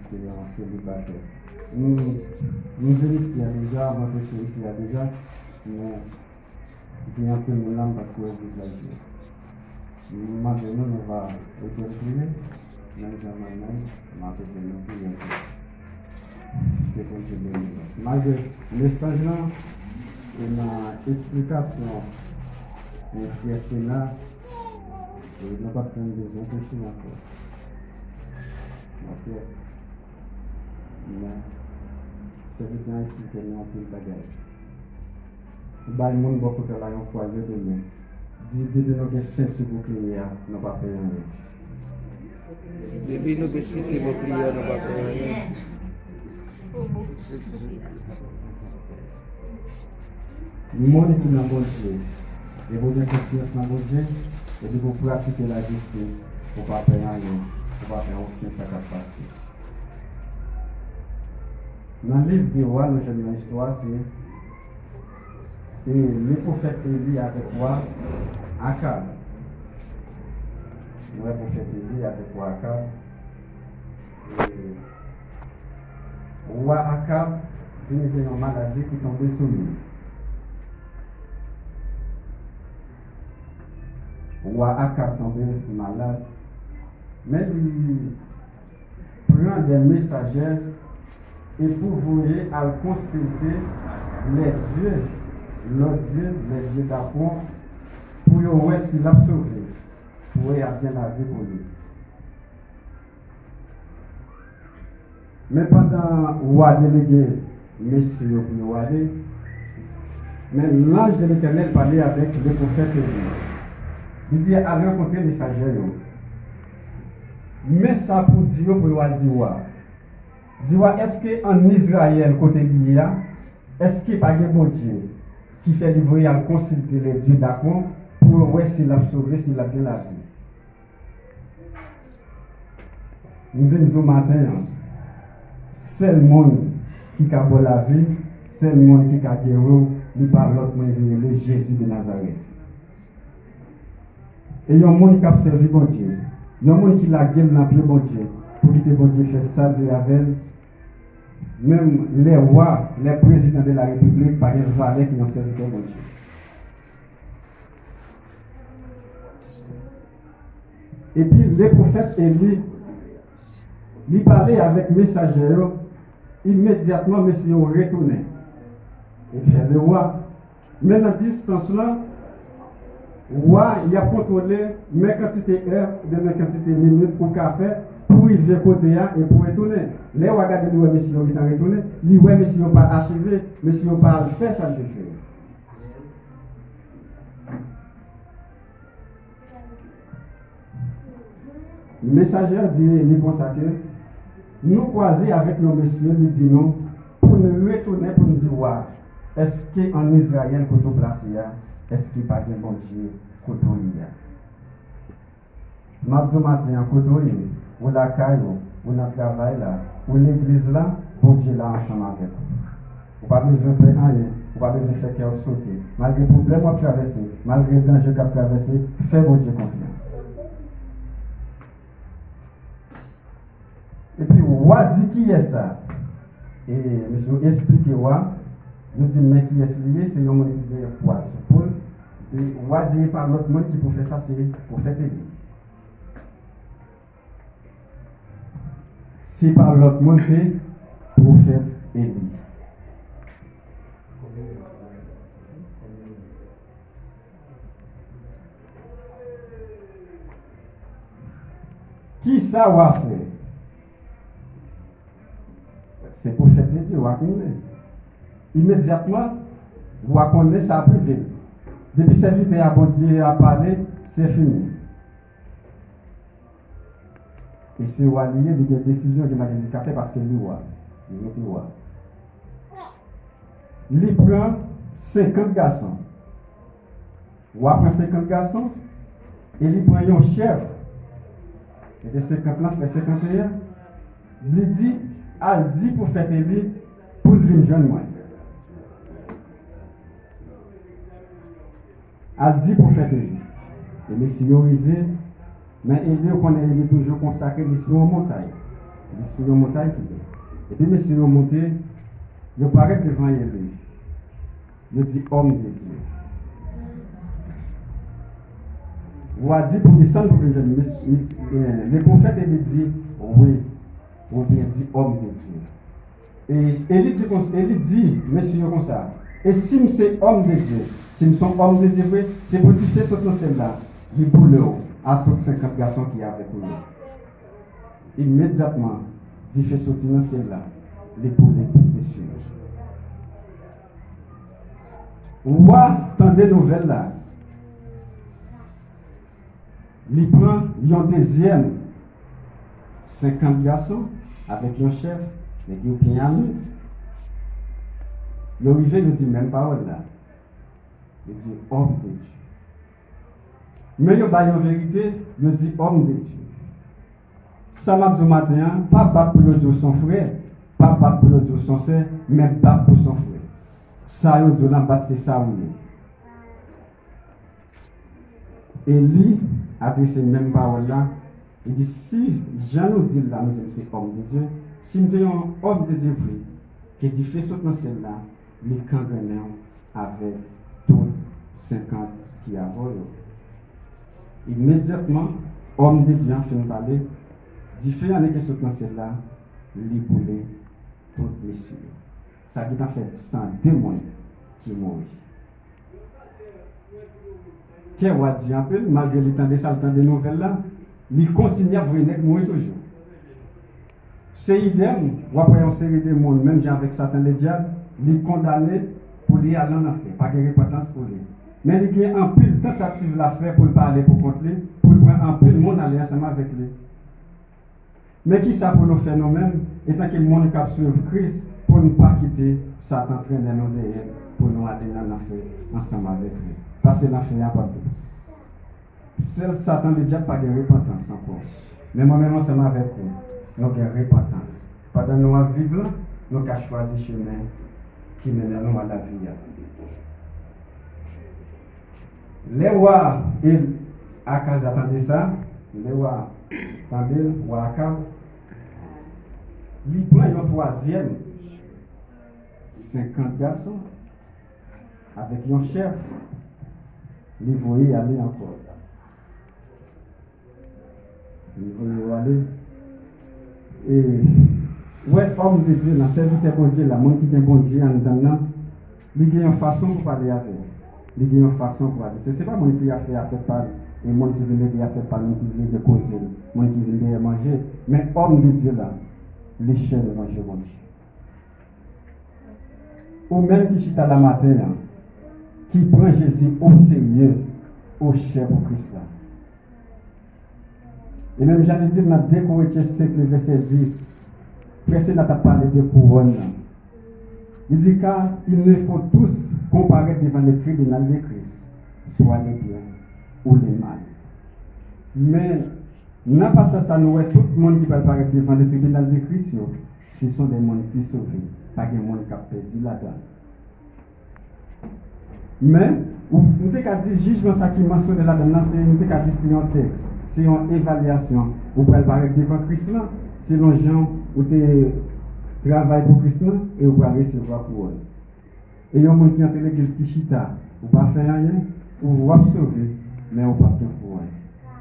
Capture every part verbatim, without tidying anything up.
Se yon selibatè. Nou, nou vin isi a deja, mwen preche isi a deja, men gen anpil moun la m pa t ko wè vizaj yo. M mande nou, nou va ede m priye, menm jan mwen menm, m ap ede nou priye tou. Ke Bondye beni nou. Malgre mesaj lan, e nan esplikasyon, e frè Sena, e nou pa t menm bezwen preche ankò. Ok. Men, sèvitè an eksplike nou anpil bagay. Ou bay moun bò kote w la yon kwa, leve men. Di, depi nou gen senti boukliye a, nou pa pè anyen. Depi nou gen senti boukliye a, nou pa pè anyen. Moun ki nan Bondye, depi w gen konfyans nan Bondye, epi pou w pratike lajistis, ou pa pè anyen, ou pa pè okenn sa k ap pase. Nan liv de Wa, nou jwenn yon istwa, se, e, le pwofèt Eli avèk wa Akab. Nou wè pwofèt Eli avèk wa Akab. E, wa Akab vin gen yon maladi ki tonbe sou li. Wa Akab tonbe malad, men li pran de mesajè e pou voye al konsilte lè dye, lòt dye, lè dye dapwon, pou yo wè si l ap sove, pou wè y ap gen lavi pou li. Men pandan wa delege mesye yo pou yo ale, men lanj de Letènèl pale avèk le pwofèt Eli. Li di, al rankontre mesajè yo. Men sa pou di yo pou yo al di wa. Di wa, èske ann Izrayèl kote li ye a, èske pa gen Bondye ki fè li voye al konsilte lè dye dapwon pou yo wè si l ap sove, si l ap gen lavi? M vin di w maten an, sèl moun ki ka ba w lavi, sèl moun ki ka geri w, li pa lòt moun, li rele Jezi de Nazarèt. E yon moun k ap sèvi Bondye, yon moun ki lage l nan pye Bondye, pou kite Bondye fè sa l vle avè l, menm lè wa, lè prezidan de la repiblik pa gen valè ki yon sèvitè Bondye. Epi le pwofèt Eli, li pale avèk mesajè yo, imedyatman mesye yo retounen. E fè le wa. Men nan distans lan, wa, y ap kontwole men kantite è, oubyen men kantite minit ou ka fè pou rive kote a e pou retounen. Lè wa gade, li wè mesye yo gentan retounen, li wè mesye yo pa achive, mesye yo pa al fè sa l te fè yo. Mesajè di li konsa ke nou kwaze avèk yon mesye, li di nou pou nou retounen pou nou di wa, èske ann Izrayèl kote w plase a, èske pa gen Bondye kote w ye a? M ap di w maten an, kote w ye, ou lakay ou, ou nan travay la, ou legliz la, Bondye la ansanm avèk ou. Ou pa bezwen pè anyen, ou pa bezwen fè kè w sote. Malgre pwoblèm w ap travèse, malgre danje k ap travèse, fè Bondye konfyans. Epi wa di kiyès sa? E mesye yo esplike wa, yo di men kiyès li ye, se yon moun ki gen pwa sou po l. E wa di e pa lòt moun ki pou fè sa, se pwofèt Eli. Se pa lòt moun, se pwofèt Eli. Kisa w a fè? Se pwofèt li di, w a konnen. Imedyatman, w a konnen sa ap rive. Depi sèvitè a Bondye a pale, se fini. E se wa li ye, li gen desizyon, gen bagay li ka fè paske li wa. Li rete wa. Li pran senkant gason. Wa pran senkant gason, e li pran yon chèf. Mete senkant lan, fè senkanteyen. Li di, al di pwofèt Eli pou l vin jwenn mwen. Al di pwofèt Eli. E mesye yo rive, men Eli, ou konnen Eli toujou konsakre li sou yon montay. sou yon montay ki lou. Epi mesye yo monte, yo parèt devan Eli. Yo di, Homme de Dieu. Wa di pou desann pou vin jwenn li. Mes- mes- eh, le pwofèt Eli di, Wi, oubyen di, Homme de Dieu. E Eli di, kons- Eli di mesye yo konsa, E si m se homme de Dieu, si m se yon homme de Dieu vre, se pou dife sot nan syèl la, li boule w a tout senkant gason ki avèk ou yo. Imedyatman, dife soti nan syèl la, li boule tout mesye yo. Wa tande nouvèl la. Li pran yon dezyèm senkant gason avèk yon chèf, nèg yo byen ame. Yo rive, yo di menm pawòl la. Yo di, Homme de Dieu. Men yo bay yon verite, yo di, Homme de Dieu. Sa m ap di w maten an, pa bat pou yo di w se yon frè, pa bat pou yo di w se yon sè, men bat pou se yon frè. Sa yo di w lan, bat, se sa ou ye. Eli adrese menm pawòl la, li di, Si jan nou di l la, nou di m se homme de Dieu, si m te yon homme de Dieu vre, ke dife sot nan syèl la, li kangrennen w avèk tout senkant ki avè w yo. Imedyatman, homme de Dieu an fin pale, dife an ki sot nan syèl la, li boule tout mesye yo. Sa gentan fè san de moun ki mouri. Kè wa di anpil, malgre li tande sa, li tande nouvèl la, li kontinye ap voye nèg mouri toujou. Se idèm, w ap wè yon seri de moun, menm jan avèk Satan Ledyab, li kondane pou li al nan lanfè, pa gen repantans pou li. Men li gen anpil tantativ l ap fè pou l pa ale pou kont li, pou l pran anpil moun ale ansanm avèk li. Men kisa pou nou fè nou menm, etanke moun k ap swiv Kris, pou n pa kite Satan trennen nou dèyè, pou nou ale nan lanfè ansanm avèk li? Paske lanfè a p ap dous. Sèl Satan Ledyab pa gen repantans ankò. Men mwen menm ansanm avèk ou, nou gen repantans. Pandan nou ap viv la, nou ka chwazi chemen ki mennen nou a lavi a. Lè wa e Akaz la tande sa, lè wa tande l, wa Akaz, li pran yon twazyèm senkant gason avèk yon chèf, li voye ale ankò. Li voye yo ale. E, wè, homme de Dieu lan, sèvitè Bondye la, moun ki gen Bondye anndan l lan, li gen yon fason pou pale avè l. Li gen yon fason pou adrese. Se pa moun ki ap fè afè pa l, e moun ki vin ede afè pa l, moun ki vin ede koze l, moun ki vin dèyè manje. Men homme de Dieu la, li chè devan je Bondye. Ou menm ki chita la maten an, ki pran Jezi o serye, ou chè pou Kris la. E menm jan li di l nan de Korentyen senk, vèsè dis, frè Sena t ap pale de kouwòn nan. Li di, Car il nous faut tous comparaître devant le tribunal de Christ, soit le bien ou le mal. Men, nan pasaj sa, nou wè tout moun ki pral parèt devan le tribunal de Christ yo, se son de moun ki sove. Pa gen moun k ap pèdi ladan l. Men, ou, m te ka di jijman sa ki mansyone ladan l lan, se, m te ka di se yon tès, se yon evalyasyon. Ou pral parèt devan Kris lan, selon jan ou te travay pou Kris lan, e ou pral resevwa kouwòn. E yon moun ki antre legliz ki chita, ou pa fè anyen, ou w ap sove, men ou p ap gen kouwòn.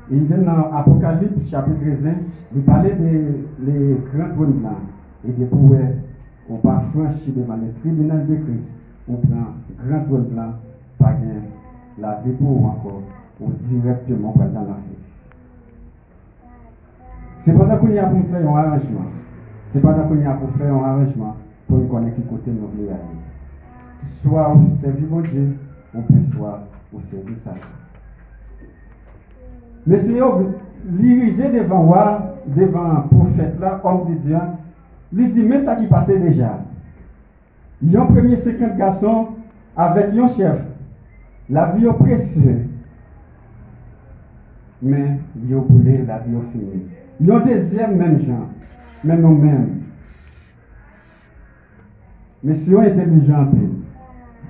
E li menm nan Apokalips chapit ven, li pale de le gran twòn blan. E depi w wè ou pa franchi devan le tribinal de Kris, ou pran gran twòn blan, pa gen lavi pou ou ankò, ou dirèkteman pral nan lanfè. Sepandan, kounye a pou m fè yon aranjman. Sepandan, kounye a pou fè yon aranjman pou n konnen ki kote nou vle ale. Swa ou sèvi Bondye, oubyen swa ou sèvi Satan. Mesye yo, li rive devan wa, devan pwofèt la, òm de Dye an, li di, men sa ki pase deja. Yon premye senkant gason avèk yon chèf. Lavi yo presye. Men yo boule, lavi yo fini. Yon dezyèm menm jan. Men nou menm. Mesye yo entèlijan anpil.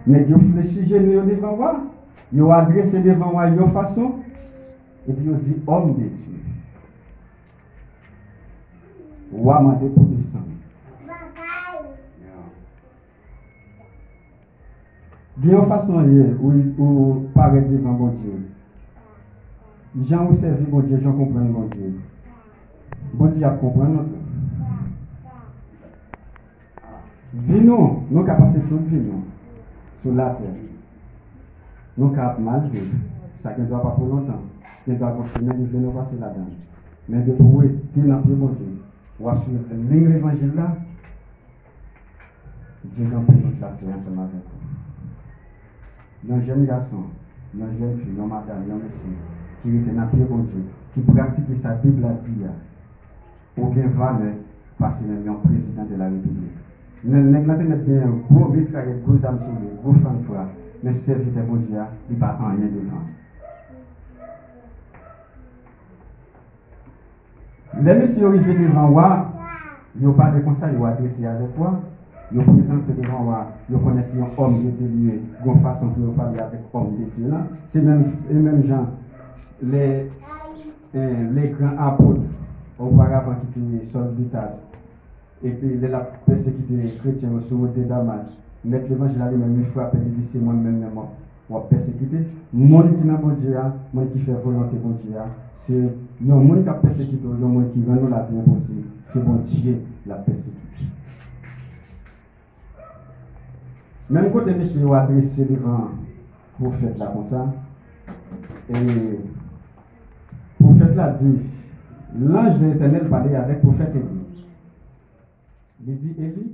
Nèg yo flechi jenou yo devan wa. Yo adrese devan wa yon fason. Epi yo di, òm de Dye. W a mande pou desann. Gen yon fason ye ou, ou parèt devan Bondye. Jan ou sèvi Bondye, jan ou konprann Bondye. Bondye ap konprann ou tou. Vi nou, nou ka pase tout vi nou sou latè. Nou ka ap mal viv. Sa gen dwa pa pou lontan. Gen dwa gon chemen li vle nou pase ladan l. Men depi w rete nan pye Bondye, w ap swiv liy levanjil la, Dye kanpe tout latè ansanm avèk ou. Yon jèn gason, yon jèn fi, yon madanm, yon mesye ki rete nan pye Bondye, ki pratike sa Bib la di a, ou gen valè pase menm yon prezidan de la repiblik. Men nèg la te mèt gen gwo mitrayèt, gwo zam sou li, gwo fannfwa, men sèvitè Bondye a, li pa anyen devan. Lè mesye yo rive devan wa, yo pale konsa, yo adrese avèk wa, yo prezante devan wa, yo konnen se yon òm de Dye li ye, gon fason pou yo pale avèk òm de Dye lan. Se menm, e menm jan lè, eh, lè gran apot oparavan ki te Sòl de Taz, epi lè l ap pèsekite kretyen yo sou wout de Damas, mèt levanjil la li menm li frape, li di, "Se mwen menm menm w ap, w ap pèsekite." Moun ki nan Bondye a, moun ki fè volonte Bondye a, se yon moun k ap pèsekite w, yon moun ki rann ou lavi enposib, se Bondye l ap pèsekite. Menm kote mesye yo adrese devan pwofèt la konsa, e pwofèt la di, lanj Letènèl pale avèk pwofèt Eli. Li di Eli,